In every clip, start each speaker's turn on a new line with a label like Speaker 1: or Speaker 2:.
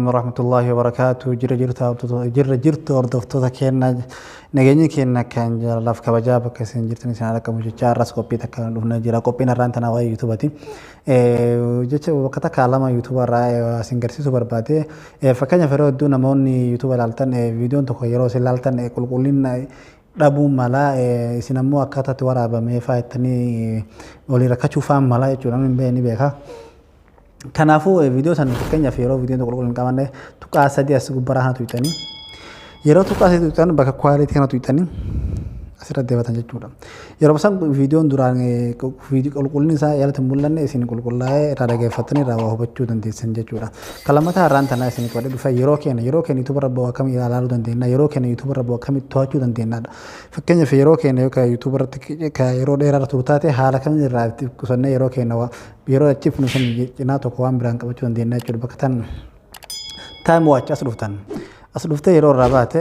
Speaker 1: Alaikum warahmatullahi wabarakatuh. Jira jirta, jirra jirtu, hordoftoota keenya, nageenyi keenya kan jaalalaaf kabajaa bakka isin jirtan isin argamu jecha, har'as qophii takka dhufnee jira. Qophiin har'aan tanaa waa'ee YouTubeati. Jecha bakka takka lama YouTube irraa isin garsiisuu barbaade. Fakkeenyaaf, yeroo hedduu namoonni YouTube ilaaltan, viidiyoon tokko yeroo isin ilaaltan qulqullina dhabuu mala, isin ammoo akkaataa itti waraabamee fa'aa jettanii walii rakkachuu fa'aa mala jechuudha. Namni hin ni beeka. Kanaafuu viidiyoo sana, fakkeenyaaf, yeroo viidiyoon tokko qulqullina hin qabaanne, tuqaa sadii as gubbaraa kana tuqxanii, yeroo tuqaa sadii tuqxan, bakka quality kana tuqxanii asirra deebatan jechuudha. Yeroo san viidiyoon duraan qulqullinni isaa yaalatti hin mul'anne isin qulqullaa'ee irraa dhageeffattanii irraa waa hubachuu dandeessan jechuudha. Kan lammataa har'aan tanaa isin qabadhee dhufa, yeroo keenya YouTube irra bu'u akkamii ilaaluu dandeenya, yeroo keenya YouTube irra bu'u akkamitti to'achuu dandeenyaadha. Fakkeenyaaf, yeroo keenya yoo YouTube irratti yeroo dheeraa turu taate, haala kamiin irraa itti qusannee yeroo keenya yeroo achi funu san cinaa tokko waan biraan qabachuu dandeenya jechuudha. Bakka tan time watch as dhuftan. As dhuftee yeroo irraa baate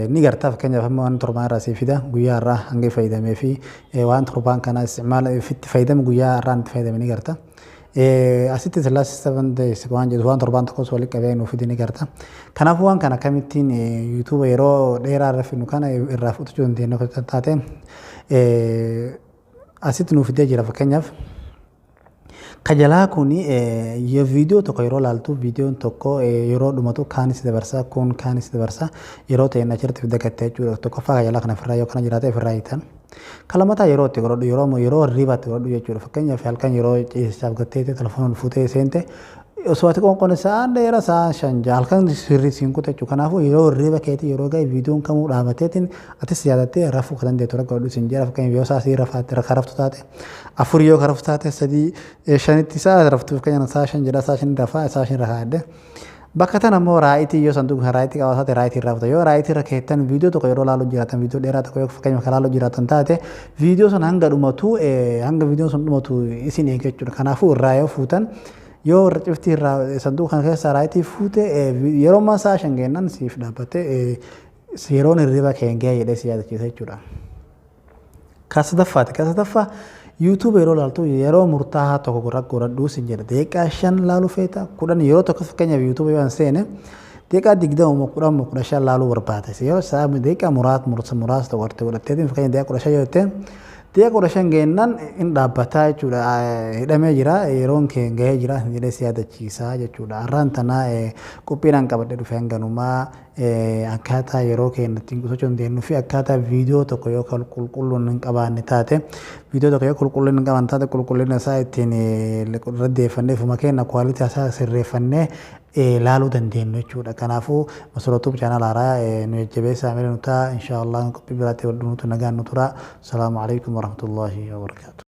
Speaker 1: ni garta. Fakkeenyaaf, amma waan torbaan irraa sii fida, guyyaa irraa hanga fayyadamee fi waan torbaan kana isticmaala itti fayyadame, guyyaa irraa itti fayyadame ni garta. Asitti last 7 days waan jedhu, waan torbaan tokkos walitti qabee nuuf fide ni garta. Kanaafuu waan kana akkamittiin YouTube yeroo dheeraa irra fidnu kana irraa fudhachuu dandeenya taate, asitti nuuf fidee jira. Fakkeenyaaf, kajalaa kun viidiyoo tokko yeroo laaltu, viidiyoon tokko yeroo dhumatu kaanis dabarsa, kun kaanis dabarsa, yeroo ta'e achirratti dagatte jechuudha. Tokkoffaa kajalaa kana ofirraa yoo kana jiraate ofirraa hiitan. Kan lammataa yeroo itti godhadhu, yeroo hirribaatti godhadhu jechuudha. Fakkeenyaaf, halkan yeroo ciisichaaf gattee telefoona fuutee seente, osoo ati qoonqoon sa'aan dheeraa sa'aan 5 6 halkan sirrii siin kuta jechuudha. Kanaafuu yeroo hirriba keetii yeroo gahe viidiyoon kamuu dhaabateetiin atis yaadattee rafuu kan dandeettu irra godhadhu siin jedha. Fakkeenyaaf, yoo sa'a sii rafaatti raftu taate, 4 yoo raftu taate, 3 5tti sa'a raftu, fakkeenyaaf sa'a 5 jedha, sa'a 5 rafaa, sa'a 5 rafaa. Bakka tana immoo right yoo sanduuqa right qabaa taate, right irraa fuuta. Yoo right irra keettan, viidiyoo tokko yeroo laaluu jiraatan, viidiyoo dheeraa tokko yoo fakkeenyaaf kan laaluu jiraatan taate, viidiyoo sun hanga dhumatu, hanga viidiyoon sun dhumatu isin eega jechuudha. Kanaafuu irraa yoo fuutan, yoo irra ciftii irraa sanduuqa kana keessaa right fuute, yeroo ammaa sa'a 5 geennan siif dhaabbatte, yeroon hirriba kee ga'e jedhee si yaadachiisa jechuudha. Ka sadaffaati. Ka sadaffaa, YouTube yeroo laaltu yeroo murtaa'aa tokko irra godhadhuu sin jedha. Daqiiqaa 5 laaluu feeta, 10 yeroo tokko. Fakkeenyaaf, YouTube yoo an seene, daqiiqaa 20, 10, 15 laaluu barbaada. Yeroo sa'a daqiiqaa muraasa muraasa tokko godhatteetiin, fakkeenyaaf daqiiqaa 15 yoo jettee, daqiiqaa 15 geennaan in dhaabbataa jechuudha. Hidhamee jira, yeroon kee gahee jira jedhee si yaadachiisa jechuudha. Har'aan tanaa qophiidhaan qabadhee dhufe hanganumaa, akkaataa yeroo keenya ittiin qusachuu dandeenyuu fi akkaataa viidiyoo tokko yoo qulqulluun hin qabaanne taate, viidiyoo tokko yoo qulqullina hin qabaanne taate, qulqullina isaa ittiin irra deeffannee ofuma keenya quality isaa sirreeffannee laaluu dandeenyu jechuudha. Kanaafuu Masarootuuf channel haaraa nu jajjabeessaa miila nu ta'a. Inshaallah qophii biraatti wal dhufuutu nagaan nu tura. Salaamu alaikum warahmatullaahi wabarakaatu.